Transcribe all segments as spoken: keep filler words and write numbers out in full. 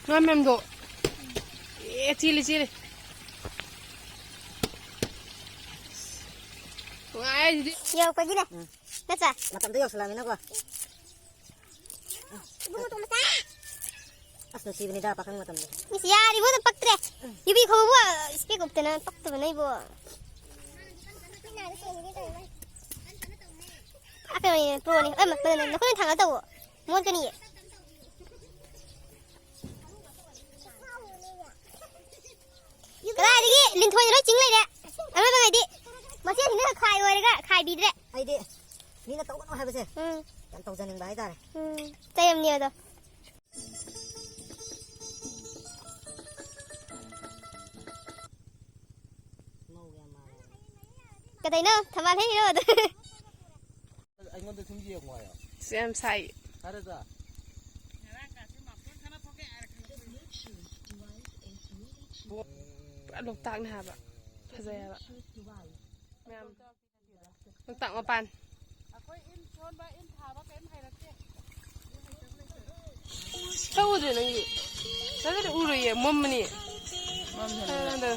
ꯉꯥ ꯃꯌꯥꯝꯗꯣ꯫ ꯑꯦ, ꯆꯦꯜꯂꯤ, ꯆꯦꯜꯂꯤ꯫ ꯅꯨꯡꯉꯥꯏ ꯍꯥꯏꯁꯤꯗꯤ꯫ ꯌꯧꯔꯛꯄꯒꯤꯅꯦ꯫ ꯎꯝ꯫ ꯅꯠꯇ꯭ꯔꯥ? ꯃꯇꯝꯗꯣ ꯌꯧꯁꯤꯜꯂꯛꯑꯃꯤꯅꯀꯣ꯫ ꯏꯕꯨꯡꯉꯣ ꯇꯣꯝꯕ ꯆꯥ꯫ ꯑꯁ, ꯅꯨꯡꯁꯤꯕꯅꯤꯗ ꯄꯥꯈꯪ ꯃꯇꯝꯗꯣ꯫ ꯏꯁ, ꯌꯥꯔꯤꯕꯣ, ꯑꯗꯨꯝ ꯄꯛꯇ꯭ꯔꯦ꯫ ꯌꯨꯕꯤ ꯈꯧꯕꯕꯨ, ꯏꯁꯄꯦꯛ ꯎꯞꯇꯅ ꯄꯛꯇꯕꯅ ꯑꯩꯕꯣ꯫ ꯑ, ꯀꯩꯅꯣꯅꯦ, ꯄ꯭ꯔꯣꯅꯦ꯫ ꯑ, ꯃ-, ꯃ-, ꯅꯈꯨꯠꯅ ꯊꯥꯡꯒꯠ ꯇꯧꯑꯣ꯫ ꯃꯣꯠꯀꯅꯤꯌꯦ꯫ ꯀꯗꯥꯏꯗꯒꯤ ꯂꯤꯟꯊꯣꯏꯅ ꯂꯣꯏ ꯆꯤꯡ ꯂꯩꯔꯦ꯫ ꯑꯔꯣꯏꯕꯉꯩꯗꯤ ꯃꯆꯦꯁꯤꯡꯅ ꯈꯥꯏ ꯑꯣꯏꯔꯒ ꯈꯥꯏꯕꯤꯗ꯭ꯔꯦ꯫ ꯑꯩꯗꯤ ꯃꯤꯅ ꯇꯧꯒꯅꯨ ꯍꯥꯏꯕꯁꯦ ꯎꯝ꯫ ꯌꯥꯝ ꯇꯧꯖꯅꯤꯡꯕ ꯍꯥꯏꯇꯥꯔꯦ꯫ ꯎꯝ꯫ ꯆꯩꯔꯝꯅꯦ ꯑꯗꯣ꯫ ꯀꯗꯩꯅꯣ? ꯊꯝꯕꯥꯜ ꯍꯦꯛꯏꯔꯣ? ꯑꯗꯨ ꯑꯩꯉꯣꯟꯗ ꯁꯨꯝ ꯌꯦꯡꯉꯣ ꯍꯥꯏꯌꯣ꯫ ꯑꯁ, ꯌꯥꯝ ꯁꯥꯏ꯫ ꯍꯥꯏꯔꯗ꯫ ꯄꯨꯔꯥ ꯂꯣꯛꯇꯥꯛꯅꯦ ꯍꯥꯏꯕ꯫ ꯐꯖꯩ ꯍꯥꯏꯕ꯫ ꯃꯌꯥꯝ꯫ ꯂꯣꯛꯇꯥꯛ ꯃꯄꯥꯟ꯫ ꯑꯩꯈꯣꯏ ꯏꯟ ꯁꯣꯟꯕ, ꯏꯟ ꯊꯥꯕ ꯀꯔꯤꯝ ꯍꯩꯔꯛꯇꯦ꯫ ꯁꯛ ꯎꯗ꯭ꯔꯦ ꯅꯪꯒꯤ꯫ ꯅꯪꯒꯤꯗꯤ ꯎꯔꯣꯏꯌꯦ, ꯃꯝꯃꯅꯤ꯫ ꯃꯝꯃꯦ꯫ ꯑꯥ, ꯑꯗꯣ꯫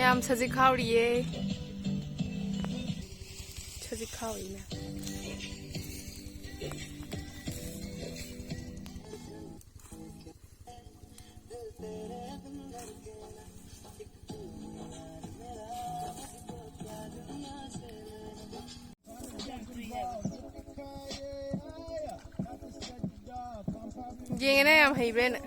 ꯃꯌꯥꯝ ꯁꯖꯤꯛ ꯈꯥꯎꯔꯤꯌꯦ꯫ ꯁꯖꯤꯛ ꯈꯥꯎꯔꯤ ꯃꯌꯥꯝ꯫ ꯌꯦꯡꯉꯦꯅꯦ ꯌꯥꯝ ꯍꯩꯕ꯭ꯔꯦꯅ꯫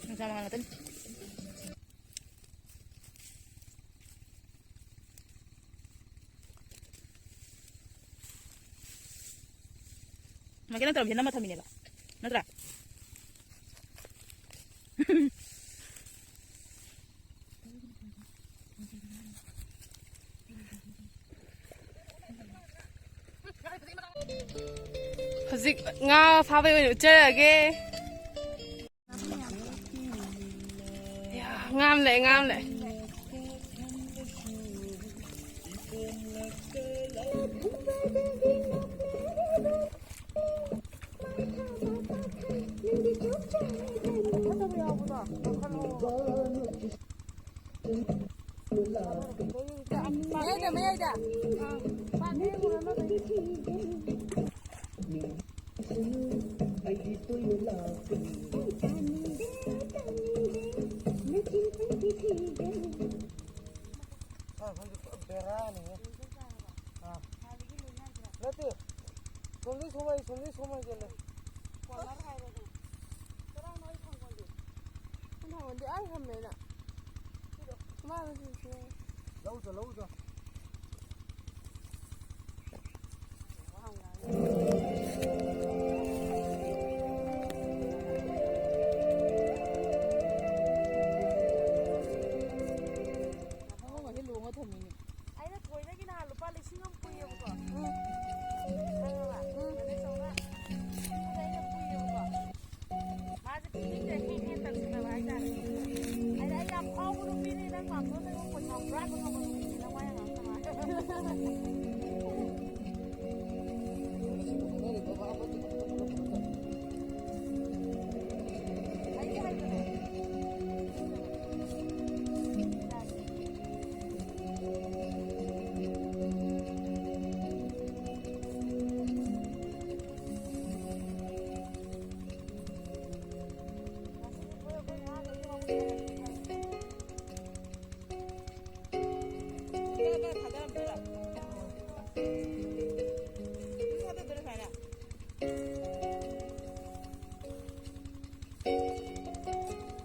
ꯅꯨꯡꯁꯥ ꯃꯉꯥꯜ ꯉꯥꯛꯇꯅꯤ꯫ ꯃꯥꯏꯀꯩ ꯅꯠꯇ꯭ꯔꯕꯁꯦ ꯅꯝꯃ ꯊꯝꯃꯤꯅꯦꯕ, ꯅꯠꯇ꯭ꯔꯥ? ꯍꯧꯖꯤꯛ ꯉꯥ ꯐꯥꯕꯩ ꯑꯣꯏꯅ ꯎꯠꯆꯔꯛꯑꯒꯦ꯫ ꯌꯥ, ꯉꯥ ꯑꯃ ꯂꯩ, ꯉꯥ ꯑꯃ ꯂꯩ꯫ ꯃꯌꯥꯏꯗ, ꯃꯌꯥꯏꯗ꯫ ꯁꯥ ꯍꯣꯏꯗꯤ ꯄꯨꯔꯥ ꯕꯦꯔꯥꯅꯤꯍꯦ꯫ ꯑꯥ꯫ ꯅꯠꯇꯦ꯫ ꯁꯣꯝꯗꯩ ꯁꯣꯝ ꯍꯥꯏ, ꯁꯣꯝꯗꯩ ꯁꯣꯝ ꯍꯥꯏꯖꯜꯂꯦ꯫ ꯀꯣꯂꯔ ꯍꯥꯏꯔꯣꯅꯦ꯫ ꯀꯗꯥꯏꯅꯣ ꯑꯩ ꯊꯝꯐꯝꯗꯤ? ꯑꯩ ꯊꯝꯐꯝꯗꯤ ꯑꯥ ꯊꯝꯃꯦꯅ꯫ ꯁꯤꯗꯣ꯫ ꯃꯥꯅ ꯁꯤꯁꯦ꯫ ꯂꯧꯗꯣ, ꯂꯧꯗꯣ꯫ ꯑꯉꯧꯕꯁꯦ ꯂꯣꯡꯉ ꯊꯝꯃꯤꯅꯦ꯫ ꯑꯩꯅ ꯊꯣꯏꯗꯒꯤ ꯅꯍꯥꯟ ꯂꯨꯄꯥ ꯂꯤꯁꯤꯡ ꯑꯃ ꯄꯨꯏꯌꯦꯕꯀꯣ꯫ ꯎꯝ꯫ ꯈꯪꯉꯕ? ꯎꯝ꯫ ꯂꯨꯄꯥ ꯆꯥꯝꯃꯉꯥ꯫ ꯑꯗꯨꯗ ꯑꯩꯅ ꯄꯨꯏꯌꯦꯕꯀꯣ꯫ ꯃꯥꯁꯦ ꯄꯤꯅꯤꯡꯗ꯭ꯔꯦ, ꯍꯦꯛ ꯍꯦꯛ ꯇꯧꯁꯤꯟꯅꯕ ꯍꯥꯏꯇꯥꯔꯦ꯫ ꯑꯩꯅ, "ꯑꯩ ꯌꯥꯝ ꯐꯥꯎꯕ ꯅꯨꯄꯤꯅꯤ, ꯅꯪ ꯃꯥꯝꯇꯣꯟꯗ ꯑꯩꯉꯣꯟꯗ ꯄꯩꯁꯥ ꯍꯨꯔꯥꯟꯕ ꯉꯝꯕ ꯅꯨꯄꯤꯅꯤ, ꯅꯪ ꯋꯥ ꯌꯥꯝ ꯉꯥꯡꯒꯅꯨ ꯍꯥꯏ"꯫ ꯍꯩꯗꯤ ꯍꯩꯕꯅꯦ꯫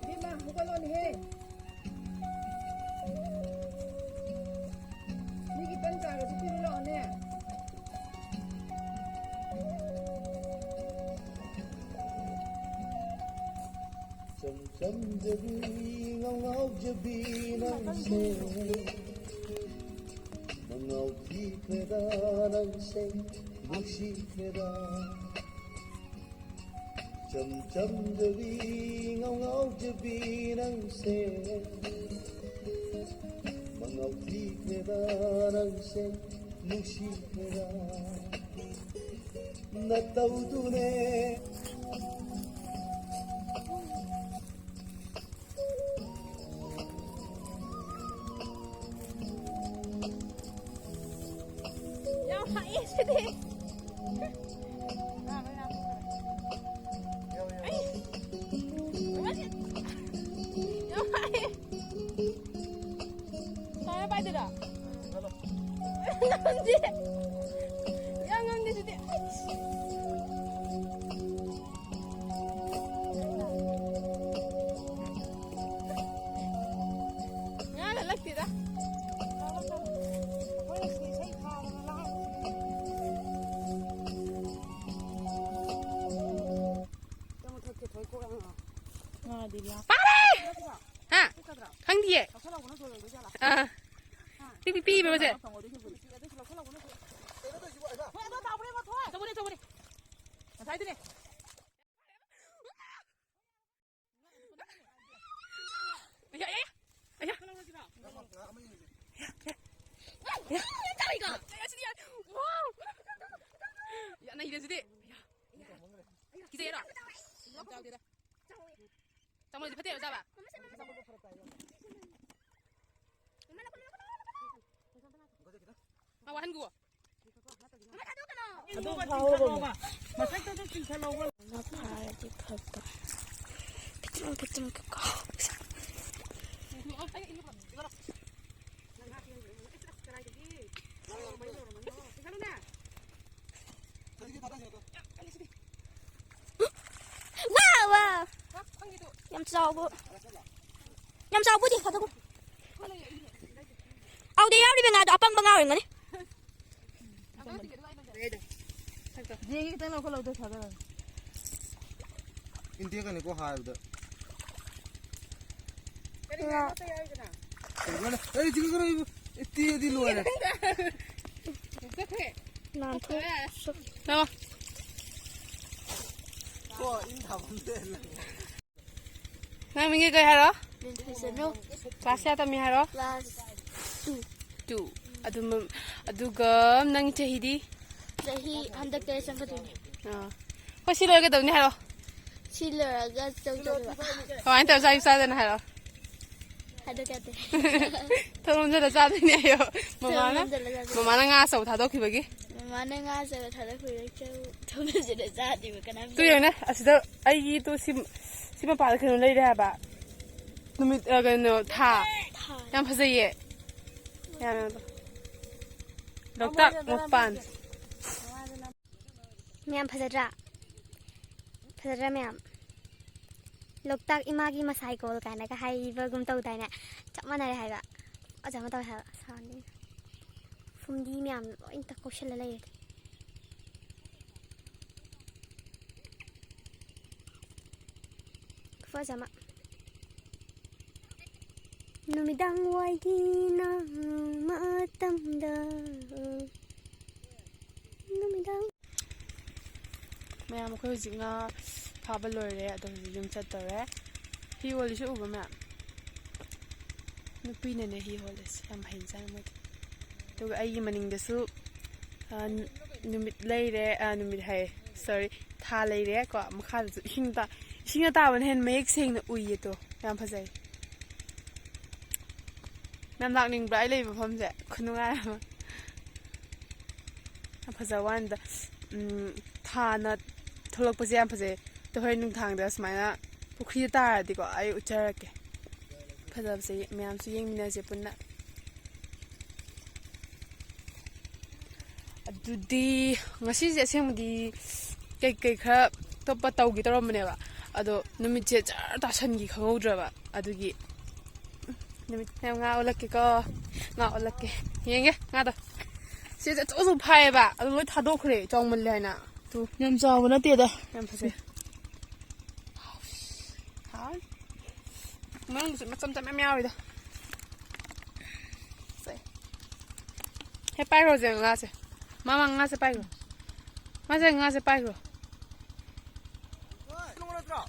ꯏꯕꯦꯝꯃ, ꯍꯧꯒꯠꯂꯣꯅꯦꯍꯦ꯫ ꯃꯤꯒꯤ ꯇꯟ ꯆꯥꯔꯁꯨ ꯄꯤꯔꯨ ꯂꯥꯛꯑꯣꯅꯦ꯫ ꯆꯝ ꯆꯝꯖꯕꯤ, ꯉꯥꯎ ꯉꯥꯎꯖꯕꯤ ꯅꯪꯁꯦ, ꯃꯉꯥꯎ ꯊꯤꯈ꯭ꯔꯦꯗ ꯅꯪꯁꯦ, ꯅꯨꯡꯁꯤꯈ꯭ꯔꯦꯗ꯫ ꯆꯝ ꯆꯝꯖꯕꯤ, ꯉꯥꯎ ꯉꯥꯎꯖꯕꯤ ꯅꯪꯁꯦ, ꯃꯉꯥꯎ ꯊꯤꯈ꯭ꯔꯦꯗ ꯅꯪꯁꯦ, ꯅꯨꯡꯁꯤꯈ꯭ꯔꯦꯗ ꯅꯇꯧꯗꯨꯅꯦ꯫ ꯌꯥꯝ ꯍꯩꯌꯦ ꯁꯤꯗꯤ꯫ ꯑꯩ, ꯌꯥꯝ ꯍꯩꯌꯦ꯫ ꯀꯃꯥꯏꯅ ꯄꯥꯏꯗꯣꯏꯅꯣ? ꯉꯝꯗꯦ꯫ ꯌꯥꯝ ꯉꯝꯗꯦ ꯁꯤꯗꯤ꯫ ꯉꯥ ꯄꯥꯔꯦ! ꯍꯥ? ꯈꯪꯗꯤꯌꯦ꯫ ꯑꯥ꯫ ꯄꯤ, ꯄꯤ, ꯄꯤꯕ ꯃꯁꯦ꯫ ꯉꯁꯥꯏꯗꯨꯅꯦ꯫ ꯑꯌꯥ, ꯑꯌꯥ, ꯑꯌꯥ꯫ ꯌꯥ, ꯌꯥ꯫ ꯌꯥ, ꯅꯩꯔꯦ ꯁꯤꯗꯤ꯫ ꯀꯤꯖꯩꯔꯣ? ꯆꯥꯃꯣꯏꯗꯤ ꯐꯠꯇꯦꯕ ꯆꯥꯕ? ꯃꯥ ꯋꯥꯍꯟꯒꯨ꯫ ꯑꯗꯨ ꯐꯥꯎꯔꯕ? ꯃꯊꯛꯇꯁꯨ ꯆꯤꯡꯈꯠꯍꯧꯕ꯫ ꯉꯥ ꯐꯥꯔꯗꯤ ꯐꯕ꯫ ꯈꯤꯇꯪ, ꯈꯤꯇꯪ ꯀꯥꯎ-, ꯋꯥ, ꯋꯥ꯫ ꯌꯥꯝ ꯆꯥꯎꯕ꯫ ꯌꯥꯝ ꯆꯥꯎꯕꯗꯤ ꯐꯗꯧꯕ꯫ ꯑꯧꯗ ꯌꯥꯎꯔꯤꯕ ꯉꯥꯗꯣ ꯑꯄꯪꯕ ꯉꯥ ꯑꯣꯏꯔꯝꯒꯅꯤ꯫ ꯌꯦꯡꯒꯦ ꯈꯤꯇꯪ ꯂꯧꯈꯠꯂꯛꯎꯗ ꯊꯥꯗꯔꯒ꯫ ꯏꯟꯗꯤꯌꯥꯒꯅꯤꯀꯣ ꯍꯥꯏꯕꯗ꯫ ꯀꯔꯤ ꯉꯥ ꯅꯠꯇ ꯌꯥꯎꯔꯤꯗꯅ? ꯀꯩꯅꯣꯅꯦ? ꯑꯩ ꯆꯤꯡ ꯈꯔ ꯏꯕꯨ-, ꯏ ꯇꯦꯛꯑꯗꯤ ꯂꯣꯏꯔꯦ꯫ ꯆꯠꯈ꯭ꯔꯦ꯫ ꯅꯥꯟꯊꯣꯛ-, ꯂꯥꯛꯑꯣ꯫ ꯀꯣ, ꯏꯟ ꯊꯥꯐꯝꯗ ꯂꯪꯉꯣ꯫ ꯅꯪ ꯃꯤꯡ ꯀꯩ ꯍꯥꯏꯔꯣ? ꯂꯤꯟꯊꯣꯏꯁꯅꯨ꯫ ꯀ꯭ꯂꯥꯁ ꯀꯌꯥ ꯇꯝꯃꯤ ꯍꯥꯏꯔꯣ? Class two. ꯇꯨ꯫ ꯑꯗꯨꯝ, ꯑꯗꯨꯒ ꯅꯪ ꯆꯍꯤꯗꯤ? ꯆꯍꯤ ꯍꯟꯗꯛꯇ ꯆꯪꯒꯗꯣꯏꯅꯦ꯫ ꯑꯥ꯫ ꯍꯣꯏ, ꯁꯤ ꯂꯣꯏꯔꯒ ꯀꯩꯗꯧꯅꯤ ꯍꯥꯏꯔꯣ? ꯁꯤ ꯂꯣꯏꯔꯒ ꯆꯧ ꯆꯥꯗꯣꯏꯕ꯫ ꯀꯃꯥꯏꯅ ꯇꯧꯔ ꯆꯥꯛ ꯆꯥꯗꯣꯏꯅꯣ ꯍꯥꯏꯔꯣ? ꯍꯥꯏꯗꯣꯛꯀꯦ ꯌꯥꯗꯦ꯫ ꯊꯣꯡ ꯂꯣꯟꯖꯜꯂ ꯆꯥꯗꯣꯏꯅꯦ ꯍꯥꯏꯌꯣ꯫ ꯊꯣꯡ ꯃꯃꯥꯅ, ꯂꯣꯟꯖꯜꯂ ꯆꯥꯗꯣꯏꯕ꯫ ꯃꯃꯥꯅ ꯉꯥ ꯑꯆꯧꯕ ꯊꯥꯗꯣꯛꯈꯤꯕꯒꯤ꯫ ꯃꯃꯥꯅ ꯉꯥ ꯑꯆꯧꯕ ꯊꯥꯗꯣꯛꯈꯤꯕꯒꯤ ꯆꯧ ꯊꯣꯡ ꯂꯣꯟꯖꯜꯂ ꯆꯥꯗꯣꯏꯕ ꯀꯅꯥꯝ ꯇꯨ ꯌꯦꯡꯉꯨꯅꯦ, ꯑꯁꯤꯗ ꯑꯩꯒꯤ ꯇꯨ ꯁꯤ, ꯁꯤ ꯃꯄꯥꯗ ꯀꯩꯅꯣ ꯂꯩꯔꯦ ꯍꯥꯏꯕ꯫ ꯅꯨꯃꯤꯠ, ꯑ, ꯀꯩꯅꯣ, ꯊꯥ꯫ ꯊꯥ꯫ ꯌꯥꯝ ꯐꯖꯩꯌꯦ꯫ ꯌꯥꯝ, ꯌꯥꯝ꯫ ꯂꯣꯛꯇꯥꯛ ꯃꯄꯥꯟ꯫ ꯃꯌꯥꯝ ꯐꯖꯗ꯭ꯔꯥ? ꯐꯖꯗ꯭ꯔꯥ ꯃꯌꯥꯝ? ꯂꯣꯛꯇꯥꯛ ꯏꯃꯥꯒꯤ ꯃꯁꯥꯏꯀꯣꯜ ꯀꯥꯏꯅꯒ ꯍꯥꯏꯕꯒꯨꯝ ꯇꯧꯗꯥꯏꯅꯦ? ꯆꯞ ꯃꯥꯟꯅꯔꯦ ꯍꯥꯏꯕ꯫ ꯑꯣꯖꯥ ꯑꯃ ꯇꯧꯋꯦ ꯍꯥꯏꯕ꯫ ꯁꯥꯎꯅꯤ꯫ ꯐꯨꯝꯗꯤ ꯃꯌꯥꯝ ꯂꯣꯏ ꯀꯣꯏꯁꯜꯂ ꯂꯩꯔꯦ꯫ ꯄꯖꯃ꯫ ꯅꯨꯃꯤꯗꯥꯡ ꯋꯥꯏꯒꯤ ꯅꯪ ꯃꯇꯝꯗ꯫ ꯅꯨꯃꯤꯗꯥꯡ꯫ ꯃꯌꯥꯝ, ꯑꯩꯈꯣꯏ ꯍꯧꯖꯤꯛ ꯉꯥ ꯐꯥꯕ ꯂꯣꯏꯔꯦ, ꯑꯗꯣ ꯍꯧꯖꯤꯛ ꯌꯨꯝ ꯆꯠꯇꯧꯔꯦ꯫ ꯍꯤ ꯍꯣꯜꯂꯤꯁꯦ ꯎꯕ꯭ꯔꯥ ꯃꯌꯥꯝ? ꯅꯨꯄꯤꯅꯅꯦ ꯍꯤ ꯍꯣꯜꯂꯤꯁꯦ, ꯌꯥꯝ ꯍꯩꯖꯥꯠꯅꯤ ꯃꯣꯏꯗꯤ꯫ ꯑꯗꯨꯒ ꯑꯩꯒꯤ ꯃꯅꯤꯡꯗꯁꯨ, ꯑ, ꯅꯨꯃꯤꯠ ꯂꯩꯔꯦ, ꯑ, ꯅꯨꯃꯤꯠ ꯍꯥꯏꯌꯦ, ꯁꯣꯔꯤ, ꯊꯥ ꯂꯩꯔꯦ ꯀꯣ꯫ ꯃꯈꯥꯗꯁꯨ ꯏꯁꯤꯡ ꯇꯥ-, ꯏꯁꯤꯡꯅ ꯇꯥꯕꯅ ꯍꯦꯟꯅ ꯃꯌꯦꯛ ꯁꯦꯡꯅ ꯎꯏꯌꯦ꯫ ꯇꯣ, ꯌꯥꯝ ꯐꯖꯩ꯫ ꯌꯥꯝ ꯂꯥꯛꯅꯤꯡꯕ꯭ꯔꯥ ꯑꯩ ꯂꯩꯕ ꯃꯐꯝꯁꯦ? ꯈꯨꯅꯨꯡꯉꯥꯏ ꯑꯃ꯫ ꯌꯥꯝ ꯐꯖꯕ ꯋꯥꯅꯤꯗ꯫ ꯎꯝ, ꯊꯥꯅ ꯊꯣꯛꯂꯛꯄꯁꯦ ꯌꯥꯝ ꯐꯖꯩ꯫ ꯑꯗꯣ ꯍꯣꯔꯦꯟ ꯅꯨꯡꯗꯥꯡꯗ ꯁꯨꯃꯥꯏꯅ ꯄꯨꯈ꯭ꯔꯤꯗ ꯇꯥꯔꯗꯤꯀꯣ, ꯑꯩ ꯎꯠꯆꯔꯛꯀꯦ꯫ ꯐꯖꯕꯁꯦ ꯃꯌꯥꯝꯁꯨ ꯌꯦꯡꯃꯤꯟꯅꯁꯦ ꯄꯨꯟꯅ꯫ ꯑꯗꯨꯗꯤ ꯉꯁꯤꯁꯦ ꯑꯁꯦꯡꯕꯗꯤ ꯀꯩꯀꯩ ꯈꯔ ꯑꯇꯣꯞꯄ ꯇꯧꯒꯦ ꯇꯧꯔꯝꯕꯅꯦꯕ, ꯑꯗꯣ ꯅꯨꯃꯤꯠꯁꯦ ꯖꯔ ꯇꯥꯁꯟꯈꯤ ꯈꯪꯍꯧꯗ꯭ꯔꯕ꯫ ꯑꯗꯨꯒꯤ ꯅꯨꯃꯤꯠ ꯃꯌꯥꯝ ꯉꯥ ꯑꯣꯜꯂꯛꯀꯦꯀꯣ꯫ ꯉꯥ ꯑꯣꯜꯂꯛꯀꯦ꯫ ꯌꯦꯡꯒꯦ ꯉꯥꯗꯣ꯫ ꯁꯤꯁꯦ ꯑꯆꯧ ꯑꯆꯧ ꯐꯥꯏꯌꯦꯕ, ꯑꯗꯨ ꯂꯣꯏ ꯊꯥꯗꯣꯛꯈ꯭ꯔꯦ, ꯆꯥꯎꯃꯜꯂꯦ ꯍꯥꯏꯅ꯫ ꯇꯨ꯫ ꯌꯥꯝ ꯆꯥꯎꯕ ꯅꯠꯇꯦꯗ꯫ ꯌꯥꯝ ꯐꯖꯩ꯫ ꯍꯥꯎ꯫ ꯃꯅꯨꯡꯗꯁꯨ ꯃꯆꯝ ꯆꯝ ꯌꯥꯝ ꯌꯥꯎꯋꯤꯗ꯫ ꯁꯦ꯫ ꯍꯦ, ꯄꯥꯏꯔꯣꯁꯦ ꯉꯥꯁꯦ꯫ ꯃꯃꯥ, ꯉꯥꯁꯦ ꯄꯥꯏꯈ꯭ꯔꯣ꯫ ꯃꯥꯁꯦ ꯉꯥꯁꯦ ꯄꯥꯏꯈ꯭ꯔꯣ꯫ ꯅꯪ ꯅꯠꯇ꯭ꯔꯣ?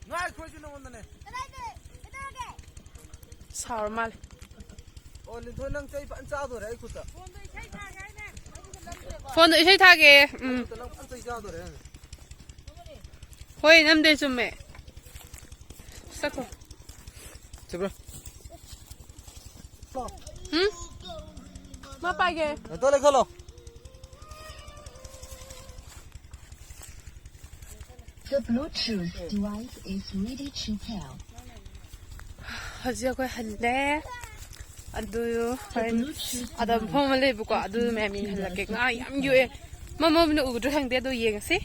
ꯉꯥ ꯑꯩꯈꯣꯏꯁꯨ ꯅꯉꯣꯟꯗꯅꯦ꯫ ꯁꯥꯎꯔ ꯃꯥꯜꯂꯦ꯫ ꯑꯣ, ꯂꯤꯟꯊꯣꯏ, ꯅꯪ ꯆꯩ ꯐꯖꯅ ꯆꯥꯗꯣꯔꯦ ꯑꯩ ꯈꯨꯠꯇ꯫ ꯐꯣꯟꯗꯣ ꯏꯁꯩ ꯊꯥꯒꯦ꯫ ꯎꯝ꯫ ꯅꯪ ꯐꯖꯅ ꯆꯩ ꯆꯥꯗꯣꯔꯦ꯫ ꯍꯣꯏ, ꯅꯝꯗꯦ, ꯆꯨꯝꯃꯦ꯫ ꯆꯠꯈꯣ꯫ ꯆꯠꯄ꯭ꯔꯣ? ꯎꯝ? ꯃꯥ ꯄꯥꯏꯒꯦ꯫ ꯅꯇꯣ ꯂꯩꯈꯠꯂꯣ꯫ The Bluetooth device is ready to pair. ꯍꯧꯖꯤꯛ ꯑꯩꯈꯣꯏ ꯍꯜꯂꯦ꯫ ꯑꯗꯨ ꯍꯣꯔꯦꯟ ꯑꯗ ꯃꯐꯝ ꯑꯃ ꯂꯩꯕꯀꯣ, ꯑꯗꯨ ꯃꯌꯥꯝ ꯌꯦꯡꯍꯜꯂꯛꯀꯦ꯫ ꯉꯥ ꯌꯥꯝ ꯌꯣꯛꯑꯦ꯫ ꯃꯝꯃꯕꯅꯤꯅ ꯎꯒꯗ꯭ꯔꯥ ꯈꯪꯗꯦ, ꯑꯗꯨ ꯌꯦꯡꯉꯁꯤ꯫